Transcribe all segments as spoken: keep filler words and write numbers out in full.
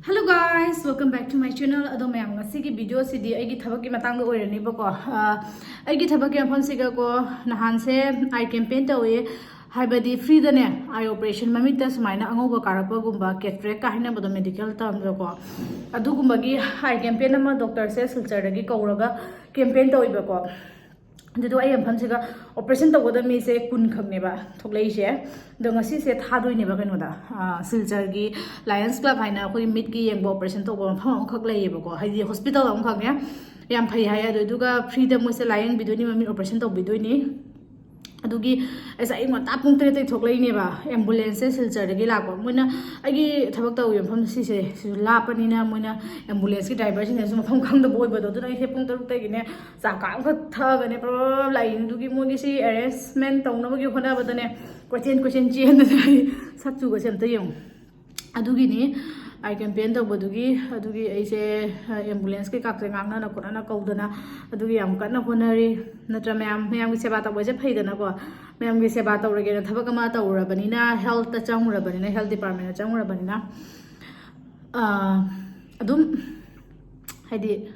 Hello guys, welcome back to my channel. ꯑꯗꯣ ꯃꯌꯥꯝ, ꯉꯁꯤꯒꯤ ꯚꯤꯗꯤꯑꯣꯁꯤꯗꯤ ꯑꯩꯒꯤ ꯊꯕꯛꯀꯤ ꯃꯇꯥꯡꯗ ꯑꯣꯏꯔꯅꯤꯕꯀꯣ꯫ ꯑ, ꯑꯩꯒꯤ ꯊꯕꯛꯀꯤ ꯃꯐꯝꯁꯤꯒꯀꯣ, ꯅꯍꯥꯟꯁꯦ ꯑꯥꯏ ꯀꯦꯝꯄꯦꯟ ꯇꯧꯋꯦ, ꯍꯥꯏꯕꯗꯤ ꯐ꯭ꯔꯤꯗꯅꯦ ꯑꯥꯏ ꯑꯣꯄꯔꯦꯁꯟ, ꯃꯃꯤꯠꯇ ꯁꯨꯃꯥꯏꯅ ꯑꯉꯧꯕ ꯀꯥꯔꯛꯄꯒꯨꯝꯕ, ꯀꯦꯇ꯭ꯔꯦꯛꯀ ꯍꯥꯏꯅꯕꯗꯣ ꯃꯦꯗꯤꯀꯦꯜ ꯇꯔꯝꯗꯀꯣ, ꯑꯗꯨꯒꯨꯝꯕꯒꯤ ꯑꯥꯏ ꯀꯦꯝꯄꯦꯟ ꯑꯃ ꯗꯣꯛꯇꯔꯁꯦ ꯁꯤꯜꯆꯔꯗꯒꯤ ꯀꯧꯔꯒ ꯀꯦꯝꯄꯦꯟ ꯇꯧꯋꯦꯕꯀꯣ꯫ ꯑꯗꯨꯗꯣ ꯑꯩ ꯃꯐꯝꯁꯤꯒ ꯑꯣꯄꯔꯦꯁꯟ ꯇꯧꯒꯗꯕ ꯃꯤꯁꯦ ꯀꯨꯟ ꯈꯛꯅꯦꯕ ꯊꯣꯛꯂꯛꯏꯁꯦ꯫ ꯑꯗꯣ ꯉꯁꯤꯁꯦ ꯊꯥꯗꯣꯏꯅꯦꯕ ꯀꯩꯅꯣꯗ, ꯑ, ꯁꯤꯜꯆꯔꯒꯤ ꯂꯥꯌꯟꯁ ꯀ꯭ꯂꯕ ꯍꯥꯏꯅ ꯑꯩꯈꯣꯏ ꯃꯤꯠꯀꯤ ꯌꯦꯡꯕ ꯑꯣꯄꯔꯦꯁꯟ ꯇꯧꯕ ꯃꯐꯝ ꯑꯃꯈꯛ ꯂꯩꯌꯦꯕꯀꯣ, ꯍꯥꯏꯗꯤ ꯍꯣꯁꯄꯤꯇꯥꯜ ꯑꯃꯈꯛꯅꯦ꯫ ꯌꯥꯝ ꯐꯩ ꯍꯥꯏ꯫ ꯑꯗꯨ ꯑꯗꯨꯒ ꯐ꯭ꯔꯤꯗ ꯃꯣꯏꯁꯦ ꯂꯥꯌꯦꯡꯕꯤꯗꯣꯏꯅꯤ, ꯃꯃꯤꯠ ꯑꯣꯄꯔꯦꯁꯟ ꯇꯧꯕꯤꯗꯣꯏꯅꯤ꯫ ꯑꯗꯨꯒꯤ ꯑꯩꯁꯦ ꯑꯌꯨꯛ ꯉꯟꯇꯥ ꯄꯨꯡ ꯇꯔꯦꯠꯇꯒꯤ ꯊꯣꯛꯂꯛꯏꯅꯦꯕ꯫ ꯑꯦꯝꯕꯨꯂꯦꯟꯁꯁꯦ ꯁꯤꯜꯆꯔꯗꯒꯤ ꯂꯥꯛꯄ꯫ ꯃꯣꯏꯅ, ꯑꯩꯒꯤ ꯊꯕꯛ ꯇꯧꯔꯤꯕ ꯃꯐꯝ ꯁꯤꯁꯦ ꯁꯤꯁꯨ ꯂꯥꯞꯄꯅꯤꯅ, ꯃꯣꯏꯅ ꯑꯦꯝꯕꯨꯂꯦꯟꯁꯀꯤ ꯗ꯭ꯔꯥꯏꯚꯔꯁꯤꯡꯅꯁꯨ ꯃꯐꯝ ꯈꯪꯗꯕ ꯑꯣꯏꯕꯗꯣ, ꯑꯗꯨꯅ ꯑꯩꯁꯦ ꯄꯨꯡ ꯇꯔꯨꯛꯇꯒꯤꯅꯦ ꯆꯥ ꯀꯥꯞꯈꯛ ꯊꯛꯑꯒꯅꯦ ꯄ꯭ꯔꯞ ꯂꯥꯛꯏꯅꯦ꯫ ꯑꯗꯨꯒꯤ ꯃꯣꯏꯒꯤ ꯁꯤ ꯑꯦꯔꯦꯟꯖꯃꯦꯟ ꯇꯧꯅꯕꯒꯤ ꯍꯣꯠꯅꯕꯗꯅꯦ ꯀꯣꯏꯆꯦꯟ ꯀꯣꯏꯆꯦꯟ ꯆꯦꯟꯗꯅ ꯑꯩ ꯁꯛꯆꯨꯒꯁꯦ ꯑꯝꯇ ꯌꯦꯡꯉꯨ꯫ ꯑꯗꯨꯒꯤꯅꯤ ꯑꯥꯏ ꯀꯦꯝꯄꯦꯟ ꯇꯧꯕꯗꯨꯒꯤ꯫ ꯑꯗꯨꯒꯤ ꯑꯩꯁꯦ, ꯑ, ꯑꯦꯝꯕꯨꯂꯦꯟꯁ ꯀꯩꯀꯥꯁꯦ ꯉꯥꯡꯅꯅ ꯈꯣꯠꯅꯅ ꯀꯧꯗꯅ ꯑꯗꯨꯒꯤ ꯌꯥꯝ ꯀꯟꯅ ꯍꯣꯠꯅꯔꯤ꯫ ꯅꯠꯇ꯭ꯔ ꯃꯌꯥꯝ, ꯃꯌꯥꯝꯒꯤ ꯁꯦꯕꯥ ꯇꯧꯕꯁꯦ ꯐꯩꯗꯅꯀꯣ꯫ ꯃꯌꯥꯝꯒꯤ ꯁꯦꯕꯥ ꯇꯧꯔꯒꯦꯅ ꯊꯕꯛ ꯑꯃ ꯇꯧꯔꯨꯔꯕꯅꯤꯅ, ꯍꯦꯜꯠꯇ ꯆꯪꯉꯨꯔꯕꯅꯤꯅ, ꯍꯦꯜꯠ ꯗꯤꯄꯥꯔꯠꯃꯦꯟꯗ ꯆꯪꯉꯨꯔꯕꯅꯤꯅ, ꯑ, ꯑꯗꯨꯝ ꯍꯥꯏꯗꯤ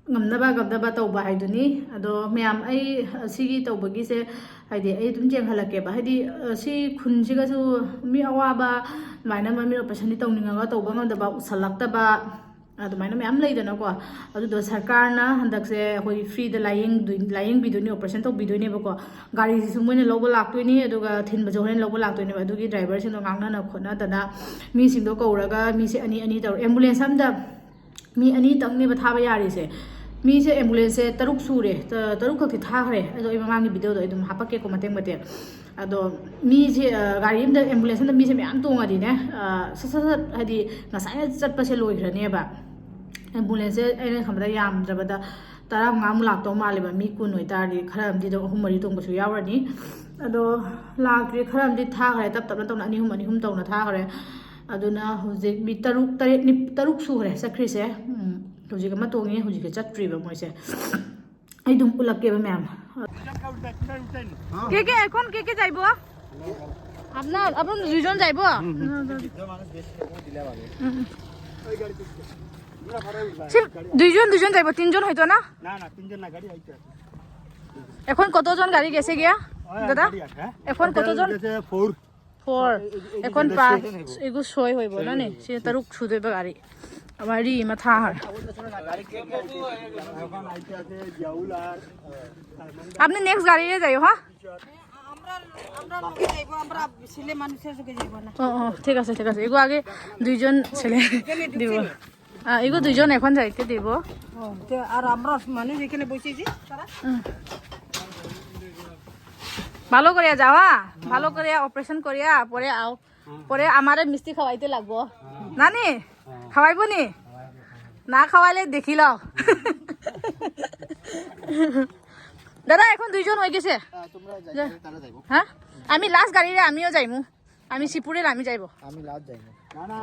ꯉꯝꯅꯕ ꯉꯝꯅꯕ ꯇꯧꯕ ꯍꯥꯏꯗꯨꯅꯤ꯫ ꯑꯗꯣ ꯃꯌꯥꯝ, ꯑꯩ ꯑꯁꯤꯒꯤ ꯇꯧꯕꯒꯤꯁꯦ, ꯍꯥꯏꯗꯤ ꯑꯩ ꯑꯗꯨꯝ ꯌꯦꯡꯍꯜꯂꯛꯀꯦꯕ꯫ ꯍꯥꯏꯗꯤ, ꯑ, ꯁꯤ ꯈꯨꯟꯁꯤꯒꯁꯨ ꯃꯤ ꯑꯋꯥꯕ ꯑꯗꯨꯃꯥꯏꯅ ꯃꯃꯤꯠ ꯑꯣꯄꯔꯦꯁꯟꯗꯤ ꯇꯧꯅꯤꯡꯉꯒ ꯇꯧꯕ ꯉꯝꯗꯕ, ꯎꯁꯜꯂꯛꯇꯕ, ꯑꯗꯨꯃꯥꯏꯅ ꯃꯌꯥꯝ ꯂꯩꯗꯅꯀꯣ꯫ ꯑꯗꯨꯗꯣ ꯁꯔꯀꯥꯔꯅ ꯍꯟꯗꯛꯁꯦ ꯑꯩꯈꯣꯏ ꯐ꯭ꯔꯤꯗ ꯂꯥꯌꯦꯡꯗꯣꯏ-, ꯂꯥꯌꯦꯡꯕꯤꯗꯣꯏꯅꯤ, ꯑꯣꯄꯔꯦꯁꯟ ꯇꯧꯕꯤꯗꯣꯏꯅꯦꯕꯀꯣ꯫ ꯒꯥꯔꯤꯁꯤꯁꯨ ꯃꯣꯏꯅ ꯂꯧꯕ ꯂꯥꯛꯇꯣꯏꯅꯤ, ꯑꯗꯨꯒ ꯊꯤꯟꯕꯁꯨ ꯍꯣꯔꯦꯟ ꯂꯧꯕ ꯂꯥꯛꯇꯣꯏꯅꯦꯕ꯫ ꯑꯗꯨꯒꯤ ꯗ꯭ꯔꯥꯏꯚꯔꯁꯤꯡꯗꯣ ꯉꯥꯡꯅꯅ ꯈꯣꯠꯅꯗꯅ ꯃꯤꯁꯤꯡꯗꯣ ꯀꯧꯔꯒ ꯃꯤꯁꯦ ꯑꯅꯤ ꯑꯅꯤ ꯇꯧꯔ, ꯑꯦꯝꯕꯨꯂꯦꯟꯁ ꯑꯝꯗ ꯃꯤ ꯑꯅꯤꯇꯪꯅꯦꯕ ꯊꯥꯕ ꯌꯥꯔꯤꯁꯦ꯫ ꯃꯤꯁꯦ ꯑꯦꯝꯕꯨꯂꯦꯟꯁꯁꯦ ꯇꯔꯨꯛ ꯁꯨꯔꯦ, ꯇ-, ꯇꯔꯨꯛ ꯈꯛꯇꯤ ꯊꯥꯈ꯭ꯔꯦ꯫ ꯑꯗꯣ ꯑꯩ ꯃꯃꯥꯡꯒꯤ ꯚꯤꯗꯤꯑꯣꯗꯣ ꯑꯩ ꯑꯗꯨꯝ ꯍꯥꯄꯛꯀꯦꯀꯣ ꯃꯇꯦꯛ ꯃꯇꯦꯛ꯫ ꯑꯗꯣ ꯃꯤꯁꯦ, ꯑ, ꯒꯥꯔꯤ ꯑꯝꯗ, ꯑꯦꯝꯕꯨꯂꯦꯟꯁ ꯑꯝꯗ ꯃꯤꯁꯦ ꯃꯌꯥꯝ ꯇꯣꯡꯉꯗꯤꯅꯦ, ꯑ, ꯁꯠ ꯁꯠ ꯁꯠ, ꯍꯥꯏꯗꯤ ꯉꯁꯥꯏꯅ ꯆꯠꯄꯁꯦ ꯂꯣꯏꯈ꯭ꯔꯅꯦꯕ꯫ ꯑꯦꯝꯕꯨꯂꯦꯟꯁꯁꯦ ꯑꯩꯅ ꯈꯟꯕꯗ ꯌꯥꯝꯗ꯭ꯔꯕꯗ ꯇꯔꯥꯃꯉꯥꯃꯨꯛ ꯂꯥꯛꯇꯧ ꯃꯥꯜꯂꯦꯕ꯫ ꯃꯤ ꯀꯨꯟ ꯑꯣꯏꯇꯥꯔꯗꯤ ꯈꯔ ꯑꯃꯗꯤ ꯑꯗꯨꯝ ꯑꯍꯨꯝ ꯃꯔꯤ ꯇꯣꯡꯕꯁꯨ ꯌꯥꯎꯔꯅꯤ꯫ ꯑꯗꯣ ꯂꯥꯛꯇ꯭ꯔꯤ, ꯈꯔ ꯑꯃꯗꯤ ꯊꯥꯈ꯭ꯔꯦ, ꯇꯞ ꯇꯞꯅ ꯇꯧꯅ ꯑꯅꯤ ꯑꯍꯨꯝ, ꯑꯅꯤ ꯑꯍꯨꯝ ꯇꯧꯅ ꯊꯥꯈ꯭ꯔꯦ꯫ ꯑꯗꯨꯅ ꯍꯧꯖꯤꯛ ꯃꯤ ꯇꯔꯨꯛ, ꯇꯔꯦꯠ, ꯅꯤ-, ꯇꯔꯨꯛ ꯁꯨꯈ꯭ꯔꯦ ꯆꯠꯈ꯭ꯔꯤꯁꯦ꯫ ꯎꯝ, ꯍꯧꯖꯤꯛ ꯑꯃ ꯇꯣꯡꯉꯤ, ꯍꯧꯖꯤꯛꯀꯤ ꯆꯠꯇ꯭ꯔꯤꯕ ꯃꯣꯏꯁꯦ꯫ ꯑꯩ ꯑꯗꯨꯝ ꯎꯠꯂꯛꯀꯦꯕ ꯃꯌꯥꯝ꯫ কে কে, এখন কে কে যাইব? আপোনাৰ, আপুনি দুইজন যাব? উম। সি দুইজন, দুইজন যাব, তিনিজন হয়তো না? না, না, তিনজন না, গাড়ি আইতে আছে। এখন কতজন গাড়ি গেছে গিয়া, দাদা? গাড়ি আছে, হ্যাঁ? এখন কতজন? গেছে ফোর। ফোর। এই, এই, এই এখন যে পাঁচ। ছয় হইব। এগু ছয় হইব না নি? ছয় হইব। সে তারুক ছুদেবে গাড়ি। আমার ই মাথা হার। এখন আইতে আছে জিয়াউল আর আপনি নেক্সট গাড়িয়ে যাইও, হ্যাঁ? আমরা, আমরা লগে যাইব, আমরা ছেলে মানুষের লগে যাইব না। ও, ও, ঠিক আছে, ঠিক আছে। এগো আগে দুইজন ছেলে দিব। আহ, এগো দুইজন এখন যাইতে দিব। ও, তে আর আমরা মানুষ এখানে বসেছি, তারা? হুম। ভালো করিয়া যাওয়া, ভালো করিয়া অপারেশন করিয়া পরে আও। পরে আমারে মিষ্টি খাওয়াইতে লাগবো। না নি? খাওয়াইবো নি? না খাওয়াইলে দেখি লও। দাদা, এখন দুইজন হয়ে গেছে। হ্যাঁ, তোমরা যাই, যা। তারা যাইব। হ্যাঁ? আমি লাস্ট গাড়িরে আমিও যাইমু। আমি শিবপুরের আমি যাইব। আমি লাস্ট যাইব। না, না,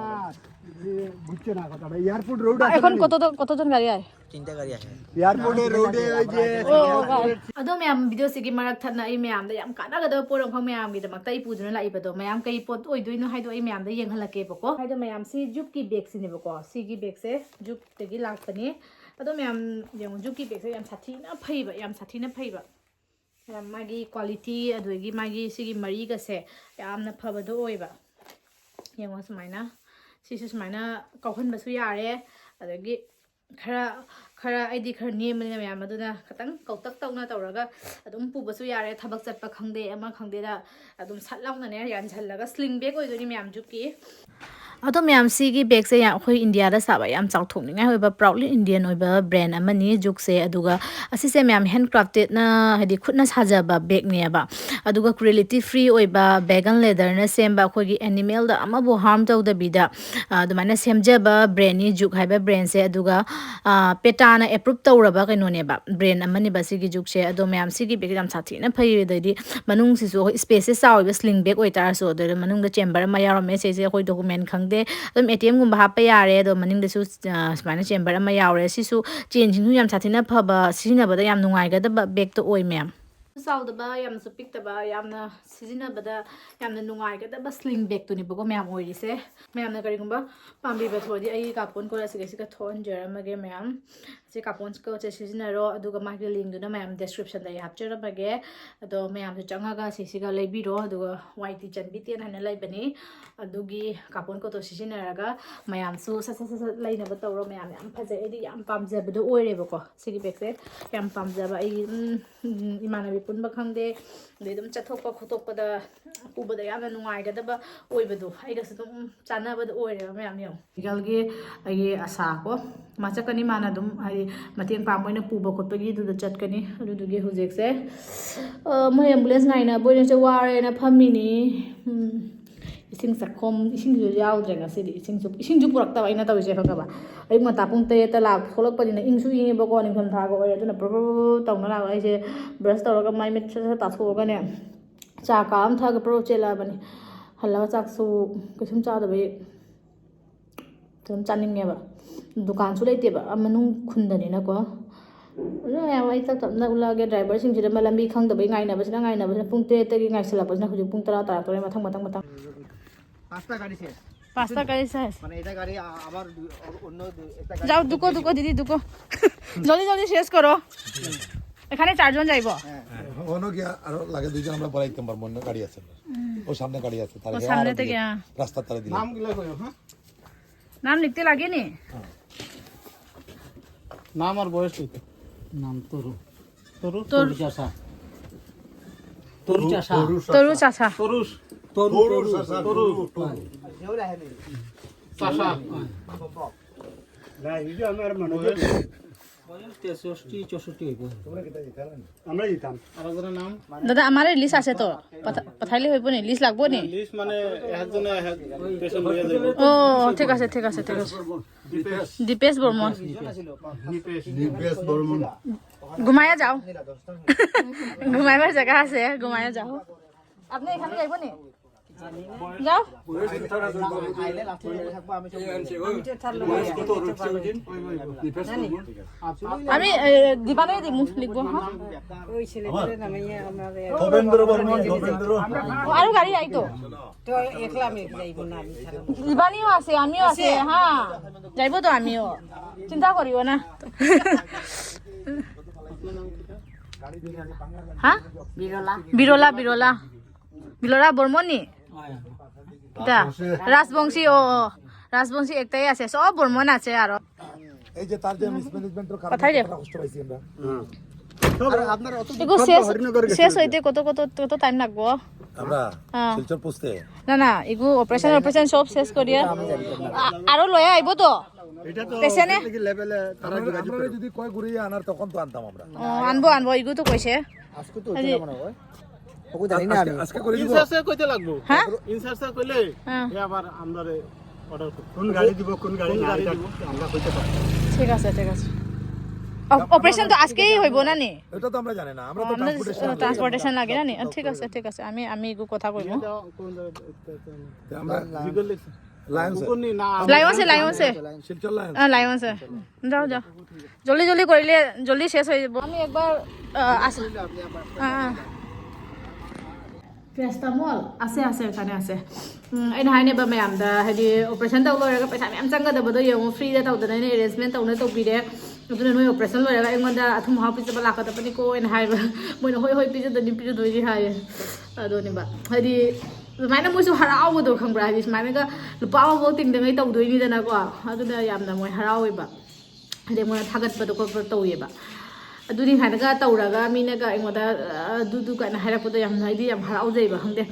বুঝছে না কথাটা। এয়ারপোর্ট রোড আছে এখন না? কত, কতজন গাড়ি আয়? তিনটা গাড়ি আছে। এয়ারপোর্টের রোডে ওই যে ꯑꯗꯣ ꯃꯌꯥꯝ, ꯚꯤꯗꯤꯑꯣꯁꯤꯒꯤ ꯃꯔꯛ ꯊꯠꯅ ꯑꯩ ꯃꯌꯥꯝꯗ ꯌꯥꯝ ꯀꯥꯟꯅꯒꯗꯕ ꯄꯣꯠ ꯑꯃꯈꯛ ꯃꯌꯥꯝꯒꯤꯗꯃꯛꯇ ꯑꯩ ꯄꯨꯗꯨꯅ ꯂꯥꯛꯏꯕꯗꯣ꯫ ꯃꯌꯥꯝ ꯀꯩ ꯄꯣꯠ ꯑꯣꯏꯗꯣꯏꯅꯣ ꯍꯥꯏꯗꯣ ꯑꯩ ꯃꯌꯥꯝꯗ ꯌꯦꯡꯍꯜꯂꯛꯀꯦꯕꯀꯣ꯫ ꯍꯥꯏꯗꯣ ꯃꯌꯥꯝꯁꯤ ꯖꯨꯛꯀꯤ ꯕꯦꯒꯁꯤꯅꯦꯕꯀꯣ꯫ ꯁꯤꯒꯤ ꯕꯦꯒꯁꯦ ꯖꯨꯛꯇꯒꯤ ꯂꯥꯛꯄꯅꯤ꯫ ꯑꯗꯣ ꯃꯌꯥꯝ ꯌꯦꯡꯉꯣ, ꯖꯨꯛꯀꯤ ꯕꯦꯒꯁꯦ ꯌꯥꯝ ꯁꯥꯊꯤꯅ ꯐꯩꯕ, ꯌꯥꯝ ꯁꯥꯊꯤꯅ ꯐꯩꯕ꯫ ꯌꯥꯝ ꯃꯥꯒꯤ ꯀ꯭ꯋꯥꯂꯤꯇꯤ, ꯑꯗꯨꯗꯒꯤ ꯃꯥꯒꯤ ꯁꯤꯒꯤ ꯃꯔꯤꯒꯁꯦ ꯌꯥꯝꯅ ꯐꯕꯗꯣ ꯑꯣꯏꯕ꯫ ꯌꯦꯡꯉꯣ ꯁꯨꯃꯥꯏꯅ, ꯁꯤꯁꯨ ꯁꯨꯃꯥꯏꯅ ꯀꯥꯎꯍꯟꯕꯁꯨ ꯌꯥꯔꯦ꯫ ꯑꯗꯒꯤ ꯈꯔ, ꯈꯔ ꯑꯩꯗꯤ ꯈꯔ ꯅꯦꯝꯕꯅꯤꯅ ꯃꯌꯥꯝ, ꯑꯗꯨꯅ ꯈꯤꯇꯪ ꯀꯧꯇꯛ ꯇꯧꯅ ꯇꯧꯔꯒ ꯑꯗꯨꯝ ꯄꯨꯕꯁꯨ ꯌꯥꯔꯦ꯫ ꯊꯕꯛ ꯆꯠꯄ ꯈꯪꯗꯦ, ꯑꯃ ꯈꯪꯗꯦꯗ ꯑꯗꯨꯝ ꯁꯠ ꯂꯥꯎꯅꯅꯦ ꯌꯥꯟꯁꯤꯜꯂꯒ꯫ ꯁ꯭ꯂꯤꯡ ꯕꯦꯒ ꯑꯣꯏꯗꯣꯏꯅꯤ ꯃꯌꯥꯝ ꯖꯨꯛꯀꯤ꯫ ꯑꯗꯣ ꯃꯌꯥꯝ, ꯁꯤꯒꯤ ꯕꯦꯒꯁꯦ ꯌꯥꯝ, ꯑꯩꯈꯣꯏ ꯏꯟꯗꯤꯌꯥꯗ ꯁꯥꯕ ꯌꯥꯝ ꯆꯥꯎꯊꯣꯛꯅꯤꯡꯉꯥꯏ ꯑꯣꯏꯕ, ꯄ꯭ꯔꯥꯎꯠꯂꯤ ꯏꯟꯗꯤꯌꯟ ꯑꯣꯏꯕ ꯕ꯭ꯔꯦꯟ ꯑꯃꯅꯤ ꯖꯨꯛꯁꯦ꯫ ꯑꯗꯨꯒ ꯑꯁꯤꯁꯦ ꯃꯌꯥꯝ ꯍꯦꯟ ꯀ꯭ꯔꯥꯐꯇꯦꯠꯅ, ꯍꯥꯏꯗꯤ ꯈꯨꯠꯅ ꯁꯥꯖꯕ ꯕꯦꯒꯅꯦꯕ꯫ ꯑꯗꯨꯒ ꯀ꯭ꯔꯨꯑꯦꯂꯤꯇꯤ ꯐ꯭ꯔꯤ ꯑꯣꯏꯕ, ꯕꯦꯒꯟ ꯂꯦꯗꯔꯅ ꯁꯦꯝꯕ, ꯑꯩꯈꯣꯏꯒꯤ ꯑꯦꯅꯤꯃꯦꯜꯗ ꯑꯃꯕꯨ ꯍꯥꯔꯝ ꯇꯧꯗꯕꯤꯗ, ꯑ, ꯑꯗꯨꯃꯥꯏꯅ ꯁꯦꯝꯖꯕ ꯕ꯭ꯔꯦꯟꯅꯤ ꯖꯨꯛ ꯍꯥꯏꯕ ꯕ꯭ꯔꯦꯟꯁꯦ꯫ ꯑꯗꯨꯒ, ꯑ, ꯄꯦꯇꯥꯅ ꯑꯦꯄ꯭ꯔꯨꯞ ꯇꯧꯔꯕ ꯀꯩꯅꯣꯅꯦꯕ, ꯕ꯭ꯔꯦꯟ ꯑꯃꯅꯦꯕ ꯁꯤꯒꯤ ꯖꯨꯛꯁꯦ꯫ ꯑꯗꯣ ꯃꯌꯥꯝ, ꯁꯤꯒꯤ ꯕꯦꯒ ꯌꯥꯝ ꯁꯥꯊꯤꯅ ꯐꯩ꯫ ꯑꯗꯩꯗꯤ ꯃꯅꯨꯡꯁꯤꯁꯨ ꯑꯩꯈꯣꯏ ꯁ꯭ꯄꯦꯁꯁꯦ ꯆꯥꯎꯋꯦꯕ, ꯁ꯭ꯂꯤꯡ ꯕꯦꯒ ꯑꯣꯏꯇꯥꯔꯁꯨ꯫ ꯑꯗꯨꯗ ꯃꯅꯨꯡꯗ ꯆꯦꯝꯕꯔ ꯑꯃ ꯌꯥꯎꯔꯝꯃꯦ꯫ ꯁꯤꯁꯦ ꯑꯩꯈꯣꯏ ꯗꯣꯀꯨꯃꯦꯟ ꯈꯪꯗꯦ, ꯑꯗꯨꯝ ꯑꯦ ꯇꯤ ꯑꯦꯝꯒꯨꯝꯕ ꯍꯥꯞꯄ ꯌꯥꯔꯦ꯫ ꯑꯗꯣ ꯃꯅꯤꯡꯗꯁꯨ, ꯑ, ꯁꯨꯃꯥꯏꯅ ꯆꯦꯝꯕꯔ ꯑꯃ ꯌꯥꯎꯔꯦ꯫ ꯁꯤꯁꯨ ꯆꯦꯟꯁꯤꯡꯁꯨ ꯌꯥꯝ ꯁꯥꯊꯤꯅ ꯐꯕ, ꯁꯤꯖꯤꯟꯅꯕꯗ ꯌꯥꯝ ꯅꯨꯡꯉꯥꯏꯒꯗꯕ ꯕꯦꯒꯇꯣ ꯑꯣꯏ, ꯃꯌꯥꯝ꯫ ꯆꯥꯎꯗꯕ, ꯌꯥꯝꯅꯁꯨ ꯄꯤꯛꯇꯕ, ꯌꯥꯝꯅ ꯁꯤꯖꯤꯟꯅꯕꯗ ꯌꯥꯝꯅ ꯅꯨꯡꯉꯥꯏꯒꯗꯕ ꯁ꯭ꯂꯤꯡ ꯕꯦꯒꯇꯨꯅꯦꯕꯀꯣ ꯃꯌꯥꯝ ꯑꯣꯏꯔꯤꯁꯦ꯫ ꯃꯌꯥꯝꯅ ꯀꯔꯤꯒꯨꯝꯕ ꯄꯥꯝꯕꯤꯕ ꯊꯣꯛꯑꯗꯤ ꯑꯩꯒꯤ ꯀꯥꯄꯣꯟ ꯀꯣꯠ ꯑꯁꯤꯒꯩꯁꯤꯒ ꯊꯣꯛꯍꯟꯖꯔꯝꯃꯒꯦ ꯃꯌꯥꯝ꯫ ꯁꯤ ꯀꯥꯄꯣꯟ ꯀꯣꯠꯁꯦ ꯁꯤꯖꯤꯟꯅꯔꯣ, ꯑꯗꯨꯒ ꯃꯥꯒꯤ ꯂꯤꯡꯗꯨꯅ ꯃꯌꯥꯝ ꯗꯦꯁꯀ꯭ꯔꯤꯞꯁꯟꯗ ꯑꯩ ꯍꯥꯞꯆꯔꯝꯃꯒꯦ꯫ ꯑꯗꯣ ꯃꯌꯥꯝꯁꯨ ꯆꯪꯉꯒ ꯁꯤꯁꯤꯒ ꯂꯩꯕꯤꯔꯣ꯫ ꯑꯗꯨꯒ ꯋꯥꯏ ꯇꯤ ꯆꯟꯕꯤ ꯇꯦꯟ ꯍꯥꯏꯅ ꯂꯩꯕꯅꯤ, ꯑꯗꯨꯒꯤ ꯀꯥꯄꯣꯟ ꯀꯣꯠꯇꯣ ꯁꯤꯖꯤꯟꯅꯔꯒ ꯃꯌꯥꯝꯁꯨ ꯁꯠ ꯁꯠ ꯁꯠ ꯁꯠ ꯂꯩꯅꯕ ꯇꯧꯔꯣ꯫ ꯃꯌꯥꯝ ꯌꯥꯝ ꯐꯖꯩ, ꯑꯩꯗꯤ ꯌꯥꯝ ꯄꯥꯝꯖꯕꯗꯣ ꯑꯣꯏꯔꯦꯕꯀꯣ ꯁꯤꯒꯤ ꯕꯦꯒꯁꯦ꯫ ꯌꯥꯝ ꯄꯥꯝꯖꯕ ꯑꯩꯒꯤ, ꯎꯝ, ꯎꯝ, ꯏꯃꯥꯟꯅꯕꯤ ꯄꯨꯟꯕ ꯈꯪꯗꯦ, ꯑꯗꯩ ꯑꯗꯨꯝ ꯆꯠꯊꯣꯛꯄ ꯈꯣꯠꯇꯣꯛꯄꯗ ꯄꯨꯕꯗ ꯌꯥꯝꯅ ꯅꯨꯡꯉꯥꯏꯒꯗꯕ ꯑꯣꯏꯕꯗꯣ, ꯑꯩꯒꯁꯨ ꯑꯗꯨꯝ ꯆꯥꯟꯅꯕꯗꯣ ꯑꯣꯏꯔꯦꯕ ꯃꯌꯥꯝ꯫ ꯌꯦꯡꯉꯣ, ꯐꯤꯒꯜꯒꯤ ꯑꯩꯒꯤ ꯑꯁꯥ ꯀꯣ, ꯃꯥ ꯆꯠꯀꯅꯤ, ꯃꯥꯅ ꯑꯗꯨꯝ ꯍꯥꯏꯗꯤ ꯃꯇꯦꯡ ꯄꯥꯡꯕ ꯑꯣꯏꯅ ꯄꯨꯕ ꯈꯣꯠꯄꯒꯤ ꯑꯗꯨꯗ ꯆꯠꯀꯅꯤ꯫ ꯑꯗꯨꯗꯨꯒꯤ ꯍꯧꯖꯤꯛꯁꯦ, ꯑ, ꯃꯣꯏ ꯑꯦꯝꯕꯨꯂꯦꯟꯁ ꯉꯥꯏꯅꯕ ꯑꯣꯏꯅꯁꯦ ꯋꯥꯔꯦꯅ ꯐꯝꯃꯤꯅꯤ꯫ ꯎꯝ, ꯏꯁꯤꯡ ꯆꯥꯛꯈꯣꯝ, ꯏꯁꯤꯡꯁꯨ ꯌꯥꯎꯗ꯭ꯔꯦ ꯉꯁꯤꯗꯤ꯫ ꯏꯁꯤꯡꯁꯨ, ꯏꯁꯤꯡꯁꯨ ꯄꯨꯔꯛꯇꯕ ꯑꯩꯅ ꯇꯧꯔꯤꯁꯦ, ꯈꯪꯉꯕ? ꯑꯌꯨꯛ ꯉꯟꯇꯥ ꯄꯨꯡ ꯇꯔꯦꯠꯇ ꯂꯥꯛ ꯊꯣꯛꯂꯛꯄꯅꯤꯅ ꯏꯪꯁꯨ ꯏꯪꯉꯦꯕꯀꯣ, ꯅꯤꯡꯊꯝ ꯊꯥꯒ ꯑꯣꯏꯔꯦ꯫ ꯑꯗꯨꯅ ꯄ꯭ꯔꯣ ꯄ꯭ꯔꯣ ꯄ꯭ꯔꯣ ꯇꯧꯅ ꯂꯥꯛꯑꯣ꯫ ꯑꯩꯁꯦ ꯕ꯭ꯔꯁ ꯇꯧꯔꯒ ꯃꯥꯏ ꯃꯤꯠ ꯁꯠ ꯁꯠ ꯇꯥꯊꯣꯛꯑꯒꯅꯦ, ꯆꯥ ꯀꯥ ꯑꯃ ꯊꯛꯑꯒ ꯄ꯭ꯔꯣ ꯆꯦꯜꯂꯛꯑꯕꯅꯤ꯫ ꯍꯜꯂꯒ ꯆꯥꯛꯁꯨ ꯀꯩꯁꯨꯝ ꯆꯥꯗꯕꯩ ꯑꯗꯨꯝ ꯆꯥꯅꯤꯡꯉꯦꯕ꯫ ꯗꯨꯀꯥꯟꯁꯨ ꯂꯩꯇꯦꯕ, ꯑꯥ ꯃꯅꯨꯡ ꯈꯨꯟꯗꯅꯤꯅꯀꯣ꯫ ꯑꯗꯨ ꯃꯌꯥꯝ ꯑꯩ ꯇꯞ ꯇꯞꯅ ꯎꯠꯂꯛꯑꯒꯦ꯫ ꯗ꯭ꯔꯥꯏꯚꯔꯁꯤꯡꯁꯤꯗ ꯃ-, ꯂꯝꯕꯤ ꯈꯪꯗꯕꯩ ꯉꯥꯏꯅꯕꯁꯤꯅ, ꯉꯥꯏꯅꯕꯁꯤꯅ ꯄꯨꯡ ꯇꯔꯦꯠꯇꯒꯤ ꯉꯥꯏꯁꯤꯜꯂꯛꯄꯁꯤꯅ ꯍꯧꯖꯤꯛ ꯄꯨꯡ ꯇꯔꯥ ꯇꯥꯔꯛꯇꯣꯔꯦ꯫ ꯃꯊꯪ, ꯃꯊꯪ, ꯃꯊꯪ꯫ পাঁচটা গাড়ি শেষ। পাঁচটা গাড়ি শেষ। মানে এটা গাড়ি আ-, আবার দু-, অ-, অন্য দু-, একটা গাড়ি যাও, ঢুকো, ঢুকো, দিদি, ঢুকো। জলদি, জলদি শেষ করো। এখানে চারজন যাইবো। হ্যাঁ। অন্য কি আরো লাগে দুইজন, আমরা বড়াই দিতাম পারবো, অন্য গাড়ি আছে। ও সামনে গাড়ি আছে, তার ও আগে সামনে আরো থেকে, দিয়ে। হ্যাঁ। রাস্তার তারা দিলাম। নামগুলো কই, হ্যাঁ? নাম লিখতে লাগেনি? হ্যাঁ। নাম আর বয়স লিখতে। নাম তরু। তরু? তরু। তরু চাষা। তরু চাষা। তরু চাষা। তরু। তরু, তরু, তরু। তরু। চাষা। বয়স তেষট্টি, চৌষট্টি হইব। আমরা দিতাম। আর একজনের নাম? দাদা, আমারে লিস্ট আছে তো। পঠা-, পঠাইলে হইব নি? লিস্ট লাগবো নি? লিস্ট মানে একজনে এক পেশেন্ট লইয়া যাইব। ও, ঠিক আছে, ঠিক আছে, ঠিক আছে। দীপেশ। দীপেশ বর্মন। দীপেশ। দীপেশ বর্মন। ঘুমাইয়া যাও। ঘুমাইবার জায়গা আছে, ঘুমাইয়া যাও। আপনি এখানে যাইব নি? যাও। আমি এ, দিবানে দিমু লিখব, হা। ধবেন্দ্র বর্মন, ধবেন্দ্র। ও, আৰু গাড়ী আইতো। দিবানিও আছে, আমিও আছে, হা। যাইব তো আমিও। চিন্তা করিও না। হা? বিরলা। বিরলা, বিরলা। বিরলা বর্মনি। কিতা? রাজবংশী, ও, ও। রাজবংশী একটাই আছে, সব বর্মন আছে আরো। এই যে তার যে মিসম্যানেজমেন্টর কারণে কথাই দে। কতটা কষ্ট পাইছি আমরা। এগু শেষ, শেষ হইতে কত, কত, কত টাইম লাগবো? আমরা হ্যাঁ। শিলচর পৌঁছতে না, না, এগু অপারেশন, অপারেশন সব শেষ করিয়া আ-, আরো লয়া আইব তো। এটা তো পেশেন্টে? লেভেলে তারা আমরা যোগাযোগ আমরা করে। যদি কয় ঘুরিয়ে আনার তখন তো আনতাম আমরা। ও, আনবো, আনবো, এগু তো কইছে। আজকে তো আজি- হচ্ছে না মনে হয়। ওকে জানি না আজকে আমি। আজকে করে দিব। ইনচার্জে কইতে লাগবো। হ্যাঁ? ইনচার্জে কইলে হ্যাঁ। এ আবার আমরারে অর্ডার করতে কোন গাড়ি দিব, কোন গাড়ি কোন না, গাড়ি এটা দিব? আমরা কইতে পারবো। ঠিক আছে, ঠিক আছে। অপ-, অপারেশন তো আজকেই হইব না নি? এটা তো আমরা জানি না। আমরা তো আমরা ট্রান্সপোর্টেশন ট্রান্সপোর্টেশন লাগে না নি? ঠিক আছে, ঠিক আছে। আমি, আমি এগু কথা কইব। এটা কোন জায়গা? আমরা জিগল লেখছে। লায়ন্স কোন নি না? লায়ন্সে, লায়ন্সে। শিলচর লায়ন্স। হ্যাঁ, লায়ন্সে। যাও, যাও। জলদি, জলদি করিলে জলদি শেষ হয়ে যাব। আমি একবার, আহ, আস-, হ্যাঁ, হ্যাঁ। প্যারাসিটামল আছে, আছে, এখানে আছে। ꯎꯝ, ꯑꯩꯅ ꯍꯥꯏꯅꯦꯕ ꯃꯌꯥꯝꯗ, ꯍꯥꯏꯗꯤ, ꯑꯣꯄꯔꯦꯁꯟ ꯇꯧ ꯂꯣꯏꯔꯒ ꯄꯩꯁꯥ ꯃꯌꯥꯝ ꯆꯪꯒꯗꯕꯗꯣ ꯌꯦꯡꯉꯣ, ꯐ꯭ꯔꯤꯗ ꯇꯧꯗꯅ ꯑꯩꯅ ꯑꯦꯔꯦꯟꯖꯃꯦꯟ ꯇꯧꯅ ꯇꯧꯕꯤꯔꯦ꯫ ꯑꯗꯨꯅ ꯅꯣꯏ ꯑꯣꯄꯔꯦꯁꯟ ꯂꯣꯏꯔꯒ ꯑꯩꯉꯣꯟꯗ ꯑꯊꯨꯝ ꯑꯍꯥꯎ ꯄꯤꯖꯕ ꯂꯥꯛꯀꯗꯕꯅꯤꯀꯣ ꯍꯥꯏꯅ ꯍꯥꯏꯕ꯫ ꯃꯣꯏꯅ, "ꯍꯣꯏ, ꯍꯣꯏ, ꯄꯤꯖꯗꯣꯏꯅꯤ, ꯄꯤꯖꯗꯣꯏꯅꯤ" ꯍꯥꯏꯌꯦ꯫ ꯑꯗꯨꯅꯦꯕ, ꯍꯥꯏꯗꯤ, ꯑꯗꯨꯃꯥꯏꯅ ꯃꯣꯏꯁꯨ ꯍꯔꯥꯎꯕꯗꯣ, ꯈꯪꯕ꯭ꯔꯥ? ꯍꯥꯏꯗꯤ, ꯁꯨꯃꯥꯏꯅꯒ ꯂꯨꯄꯥ ꯑꯃꯐꯥꯎ ꯇꯤꯡꯗꯉꯩ ꯇꯧꯗꯣꯏꯅꯤꯗꯅꯀꯣ꯫ ꯑꯗꯨꯅ ꯌꯥꯝꯅ ꯃꯣꯏ ꯍꯔꯥꯎꯋꯦꯕ꯫ ꯍꯥꯏꯗꯤ, ꯑꯩꯉꯣꯟꯗ ꯊꯥꯒꯠꯄꯗꯣ ꯈꯣꯠꯄꯗꯣ ꯇꯧꯋꯦꯕ꯫ ꯑꯗꯨꯗꯤ ꯁꯨꯃꯥꯏꯅꯒ ꯇꯧꯔꯒ ꯃꯤꯅꯒ ꯑꯩꯉꯣꯟꯗ, "ꯑ, ꯑꯗꯨꯗꯨ" ꯀꯥꯏꯅ ꯍꯥꯏꯔꯛꯄꯗꯣ ꯌꯥꯝꯅ, ꯑꯩꯗꯤ ꯌꯥꯝ ꯍꯔꯥꯎꯖꯩꯕ, ꯈꯪꯗꯦ꯫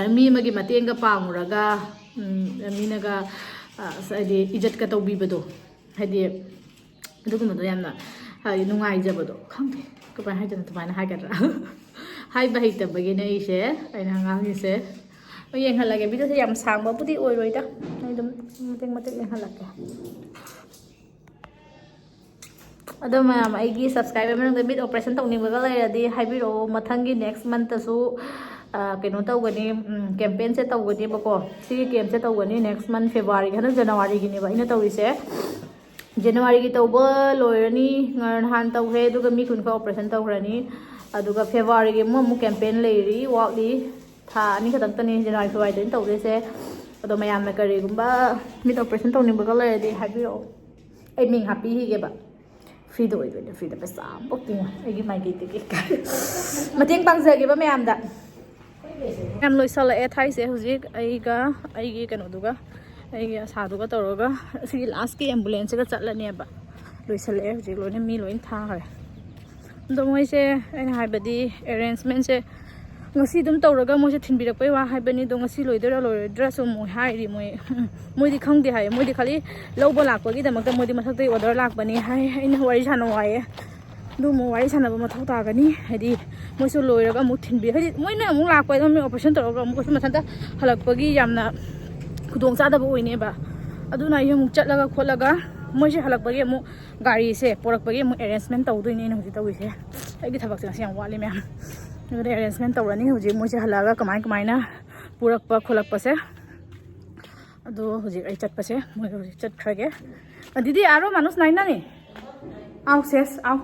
ꯃꯤ ꯑꯃꯒꯤ ꯃꯇꯦꯡꯒ ꯄꯥꯡꯉꯨꯔꯒ, ꯎꯝ, ꯃꯤꯅꯒ, ꯑ, ꯍꯥꯏꯗꯤ, ꯏꯖꯠꯀ ꯇꯧꯕꯤꯕꯗꯣ, ꯍꯥꯏꯗꯤ, ꯑꯗꯨꯒꯨꯝꯕꯗꯣ ꯌꯥꯝꯅ, ꯍꯥꯏꯗꯤ, ꯅꯨꯡꯉꯥꯏꯖꯕꯗꯣ, ꯈꯪꯗꯦ ꯀꯃꯥꯏꯅ ꯍꯥꯏꯗꯣꯏꯅꯣ, ꯑꯗꯨꯃꯥꯏꯅ ꯍꯥꯏꯒꯗ꯭ꯔꯥ? ꯍꯥꯏꯕ ꯍꯩꯇꯕꯒꯤꯅꯦ ꯑꯩꯁꯦ, ꯑꯩꯅ ꯉꯥꯡꯉꯤꯁꯦ꯫ ꯍꯣꯏ, ꯌꯦꯡꯍꯜꯂꯒꯦ, ꯚꯤꯗꯤꯑꯣꯁꯦ ꯌꯥꯝ ꯁꯥꯡꯕꯕꯨꯗꯤ ꯑꯣꯏꯔꯣꯏꯗ, ꯑꯩ ꯑꯗꯨꯝ ꯃꯇꯦꯛ ꯃꯇꯦꯛ ꯌꯦꯡꯍꯜꯂꯛꯀꯦ꯫ ꯑꯗꯣ ꯃꯌꯥꯝ, ꯑꯩꯒꯤ ꯁꯕꯁꯀ꯭ꯔꯥꯏꯕꯔ ꯃꯅꯨꯡꯗ ꯃꯤꯠ ꯑꯣꯄꯔꯦꯁꯟ ꯇꯧꯅꯤꯡꯕꯒ ꯂꯩꯔꯗꯤ ꯍꯥꯏꯕꯤꯔꯛꯑꯣ, ꯃꯊꯪꯒꯤ ꯅꯦꯛꯁ ꯃꯟꯇꯁꯨ ꯀꯩꯅꯣ ꯇꯧꯒꯅꯤ, ꯀꯦꯝꯄꯦꯟꯁꯦ ꯇꯧꯒꯅꯦꯕꯀꯣ꯫ ꯁꯤꯒꯤ ꯀꯦꯝꯁꯦ ꯇꯧꯒꯅꯤ next month Februaryꯒꯤ, ꯍꯟꯗꯛ Januaryꯒꯤꯅꯦꯕ ꯑꯩꯅ ꯇꯧꯔꯤꯁꯦ꯫ Januaryꯒꯤ ꯇꯧꯕ ꯂꯣꯏꯔꯅꯤ, ꯉ-, ꯅꯍꯥꯟ ꯇꯧꯈ꯭ꯔꯦ, ꯑꯗꯨꯒ ꯃꯤ ꯀꯨꯟ ꯈꯛ operation ꯇꯧꯈ꯭ꯔꯅꯤ꯫ ꯑꯗꯨꯒ Februaryꯒꯤ ꯑꯃꯨꯛ, ꯑꯃꯨꯛ campaign ꯂꯩꯔꯤ, ꯋꯥꯠꯂꯤ꯫ ꯊꯥ ꯑꯅꯤ ꯈꯛꯇꯪꯇꯅꯤ January Februaryꯗ ꯑꯩꯅ ꯇꯧꯗꯣꯏꯁꯦ꯫ ꯑꯗꯣ ꯃꯌꯥꯝꯅ ꯀꯔꯤꯒꯨꯝꯕ ꯃꯤꯠ operation ꯇꯧꯅꯤꯡꯕꯒ ꯂꯩꯔꯗꯤ ꯍꯥꯏꯕꯤꯔꯛꯑꯣ, ꯑꯩ ꯃꯤꯡ ꯍꯥꯞꯄꯤꯈꯤꯒꯦꯕ꯫ Freeꯗ ꯑꯣꯏꯗꯣꯏꯅꯦ, freeꯗ, ꯄꯩꯁꯥ ꯑꯝꯐꯥꯎ ꯇꯤꯡꯉꯣꯏ ꯑꯩꯒꯤ ꯃꯥꯏꯀꯩꯗꯒꯤ꯫ ꯃꯇꯦꯡ ꯄꯥꯡꯖꯒꯦꯕ ꯃꯌꯥꯝꯗ꯫ ꯌꯥꯝ ꯂꯣꯏꯁꯜꯂꯛꯑꯦ ꯊꯥꯏꯁꯦ ꯍꯧꯖꯤꯛ ꯑꯩꯒ ꯑꯩꯒꯤ ꯀꯩꯅꯣꯗꯨꯒ, ꯑꯩꯒꯤ ꯑꯁꯥꯗꯨꯒ ꯇꯧꯔꯒ ꯁꯤꯒꯤ lastꯀꯤ ambulanceꯁꯤꯒ ꯆꯠꯂꯅꯦꯕ꯫ ꯂꯣꯏꯁꯜꯂꯛꯑꯦ ꯍꯧꯖꯤꯛ ꯂꯣꯏꯅ, ꯃꯤ ꯂꯣꯏ ꯊꯥꯈ꯭ꯔꯦ꯫ ꯑꯗꯣ ꯃꯣꯏꯁꯦ, ꯑꯩꯅ ꯍꯥꯏꯕꯗꯤ, arrangementꯁꯦ ꯉꯁꯤ ꯑꯗꯨꯝ ꯇꯧꯔꯒ ꯃꯣꯏꯁꯦ ꯊꯤꯟꯕꯤꯔꯛꯄꯩ ꯋꯥ ꯍꯥꯏꯕꯅꯤ꯫ ꯑꯗꯣ ꯉꯁꯤ ꯂꯣꯏꯗꯣꯏꯔꯥ ꯂꯣꯏꯔꯣꯏꯗ꯭ꯔꯥꯁꯨ ꯑꯃꯨꯛ ꯍꯥꯏꯔꯤ ꯃꯣꯏ꯫ ꯎꯝ, ꯃꯣꯏꯗꯤ ꯈꯪꯗꯦ ꯍꯥꯏꯌꯦ, ꯃꯣꯏꯗꯤ ꯈꯜꯂꯤ ꯂꯧꯕ ꯂꯥꯛꯄꯒꯤꯗꯃꯛꯇ ꯃꯣꯏꯗꯤ ꯃꯊꯛꯇꯒꯤ order ꯂꯥꯛꯄꯅꯤ ꯍꯥꯏ꯫ ꯑꯩꯅ ꯋꯥꯔꯤ ꯁꯥꯟꯅꯧ ꯍꯥꯏꯌꯦ꯫ ꯑꯗꯨ ꯑꯃꯨꯛ ꯋꯥꯔꯤ ꯁꯥꯟꯅꯕ ꯃꯊꯧ ꯇꯥꯒꯅꯤ꯫ ꯍꯥꯏꯗꯤ ꯃꯣꯏꯁꯨ ꯂꯣꯏꯔꯒ ꯑꯃꯨꯛ ꯊꯤꯟꯕꯤ-, ꯍꯥꯏꯗꯤ ꯃꯣꯏꯅ ꯑꯃꯨꯛ ꯂꯥꯛꯄ ꯍꯥꯏꯗꯣ, ꯃꯣꯏ operation ꯇꯧꯔꯒ ꯑꯃꯨꯛ ꯀꯩꯁꯨ ꯃꯊꯟꯇ ꯍꯜꯂꯛꯄꯒꯤ ꯌꯥꯝꯅ ꯈꯨꯗꯣꯡꯆꯥꯗꯕ ꯑꯣꯏꯅꯦꯕ꯫ ꯑꯗꯨꯅ ꯑꯩ ꯑꯃꯨꯛ ꯆꯠꯂꯒ ꯈꯣꯠꯂꯒ ꯃꯣꯏꯁꯦ ꯍꯜꯂꯛꯄꯒꯤ ꯑꯃꯨꯛ ꯒꯥꯔꯤꯁꯦ ꯄꯣꯔꯛꯄꯒꯤ ꯑꯃꯨꯛ arrangement ꯇꯧꯗꯣꯏꯅꯦ ꯑꯩꯅ ꯍꯧꯖꯤꯛ ꯇꯧꯔꯤꯁꯦ꯫ ꯑꯩꯒꯤ ꯊꯕꯛꯁꯦ ꯉꯁꯤ ꯌꯥꯝ ꯋꯥꯠꯂꯤ ꯃꯌꯥꯝ꯫ ꯑꯗꯨꯗꯤ arrangement ꯇꯧꯔꯅꯤ ꯍꯧꯖꯤꯛ ꯃꯣꯏꯁꯦ ꯍꯜꯂꯛꯑꯒ ꯀꯃꯥꯏ ꯀꯃꯥꯏꯅ ꯄꯨꯔꯛꯄ ꯈꯣꯠꯂꯛꯄꯁꯦ꯫ ꯑꯗꯣ ꯍꯧꯖꯤꯛ ꯑꯩ ꯆꯠꯄꯁꯦ, ꯃꯣꯏꯒ ꯍꯧꯖꯤꯛ ꯆꯠꯈ꯭ꯔꯒꯦ꯫ ꯑ, दीदी, आ रहे हो मानुष नाइन ना नहीं? आओ, सेस, आओ।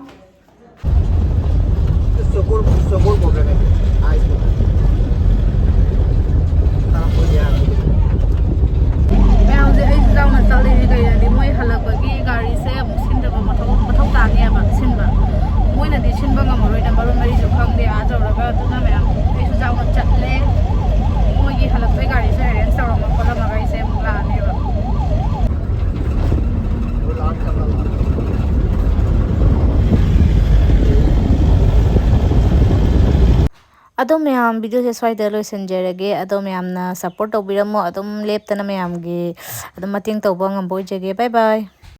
चोकोर, चोकोर बोल रहे हैं, आइस बोल रहे हैं। हाँ, बोलिए आप। ꯃꯌꯥꯝꯁꯦ ꯑꯩꯁꯨ ꯌꯥꯎꯅ ꯆꯠꯂꯤꯅꯦ꯫ ꯀꯩꯅꯣꯗꯤ ꯃꯣꯏ ꯍꯜꯂꯛꯄꯒꯤ ꯒꯥꯔꯤꯁꯦ ꯑꯃꯨꯛ ꯁꯤꯟꯗꯕ ꯃꯊꯧ, ꯃꯊꯧ ꯇꯥꯅꯦꯕ ꯁꯤꯟꯕ꯫ ꯃꯣꯏꯅꯗꯤ ꯁꯤꯟꯕ ꯉꯝꯃꯔꯣꯏꯅ, ꯃꯔꯣꯟ ꯃꯔꯤꯁꯨ ꯈꯪꯗꯦ ꯑꯥ ꯇꯧꯔꯒ꯫ ꯑꯗꯨꯅ ꯃꯌꯥꯝ ꯑꯩꯁꯨ ꯌꯥꯎꯅ ꯆꯠꯂꯦ꯫ ꯃꯣꯏꯒꯤ ꯍꯜꯂꯛꯄꯩ ꯒꯥꯔꯤꯁꯦ arrange ꯇꯧꯔꯝꯃ ꯈꯣꯠꯂꯝꯃꯒ ꯑꯩꯁꯦ ꯑꯃꯨꯛ ꯂꯥꯛꯑꯅꯦꯕ꯫ ꯑꯗꯣ ꯃꯌꯥꯝ, videoꯁꯦ ꯁ꯭ꯋꯥꯏꯗ ꯂꯣꯏꯁꯤꯟꯖꯔꯒꯦ꯫ ꯑꯗꯣ ꯃꯌꯥꯝꯅ support ꯇꯧꯕꯤꯔꯝꯃꯣ꯫ ꯑꯗꯨꯝ ꯂꯦꯞꯇꯅ ꯃꯌꯥꯝꯒꯤ ꯑꯗꯨꯝ ꯃꯇꯦꯡ ꯇꯧꯕ ꯉꯝꯕ ꯑꯣꯏꯖꯒꯦ꯫ Bye bye꯫